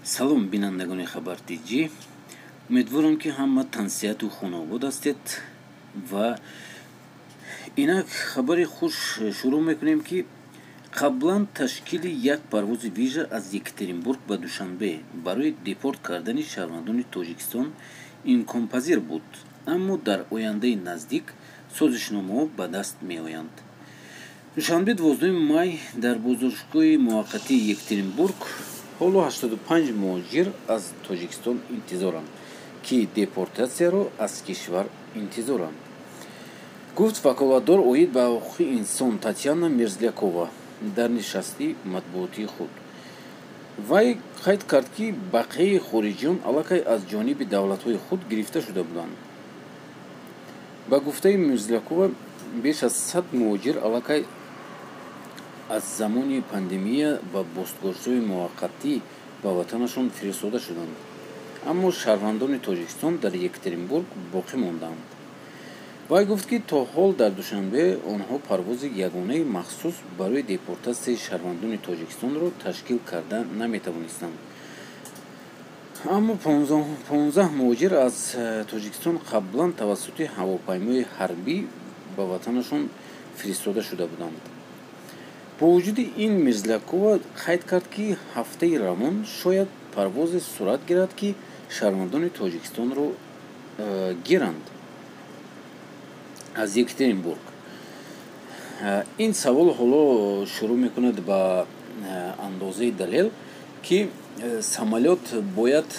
Салом, бинандагони Хабар Тҷ. Умедворам, ки ҳама тансиҳату хонобод ҳастед. Ва инак, хабари хуш шурӯъ мекунем, ки қаблан ташкили як парвози вижа аз Екатеринбург ба Душанбе барои депорт кардани шаҳрвандони Тоҷикистон имконпазир буд, аммо дар ояндаи наздик созишномаҳо ба даст меоянд. Душанбе, 12 май. Дар боздоштгоҳи муваққатии Екатеринбург ҳоло 85 муҳоҷир аз Тоҷикистон интизоранд, ки депортатсияро аз кишвар интизоранд, гуфт ваколатдор оид ба ҳуқуқи инсон Татьяна Мерзлякова дар нишасти матбуотии худ. Вай қайд кард, ки бақияи хориҷиён аллакай аз ҷониби давлатҳои худ гирифта шуда буданд. Ба гуфтаи Мерзлякова, беш аз 100 муҳоҷир аллакай аз замони пандемия ба боздоштгоҳҳои муваққатӣ ба ватанашон фиристода шуданд, аммо шаҳрвандони Тоҷикистон дар Екатеринбург боқӣ монданд. Вай гуфт, ки то ҳол дар Душанбе онҳо парвози ягонаи махсус барои депортатсияи шаҳрвандони Тоҷикистонро ташкил карда наметавонистанд, аммо 15 муҳоҷир аз Тоҷикистон қаблан тавассути ҳавопаймои ҳарбӣ ба ватанашон фиристода шуда буданд. Бо вуҷуди ин, Мерзлякова қайд кард, ки ҳафтаи равон шояд парвозе сурат гирад, ки шаҳрвандони Тоҷикистонро гиранд аз Екатеринбург. Ин савол ҳоло шурӯъ мекунад ба андозаи далел, ки самолёт бояд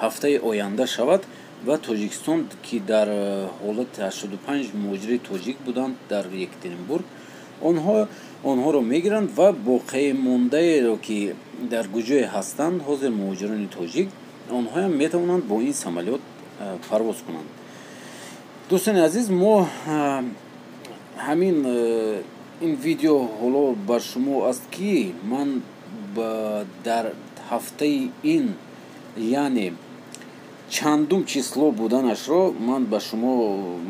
ҳафтаи оянда шавад ва Тоҷикистон, ки дар ҳолати 85 муҳоҷири тоҷик буданд дар Екатеринбург, онҳоро мегиранд ва боқимондаеро, ки дар куҷое ҳастанд ҳозир муҳоҷирони тоҷик, онҳоям метавонанд бо ин самолёт парвоз кунанд. Дӯстони азиз, мо ҳамин ин видео ҳоло бар шумо аст, ки ман дар ҳафтаи ин, яъне чандум число буданашро ман ба шумо,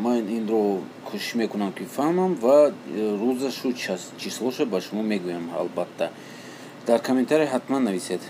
ман инро кӯшиш мекунам, ки фаҳмам ва рӯзашу числоша ба шумо мегӯям. Албатта, дар комментария ҳатман нависед.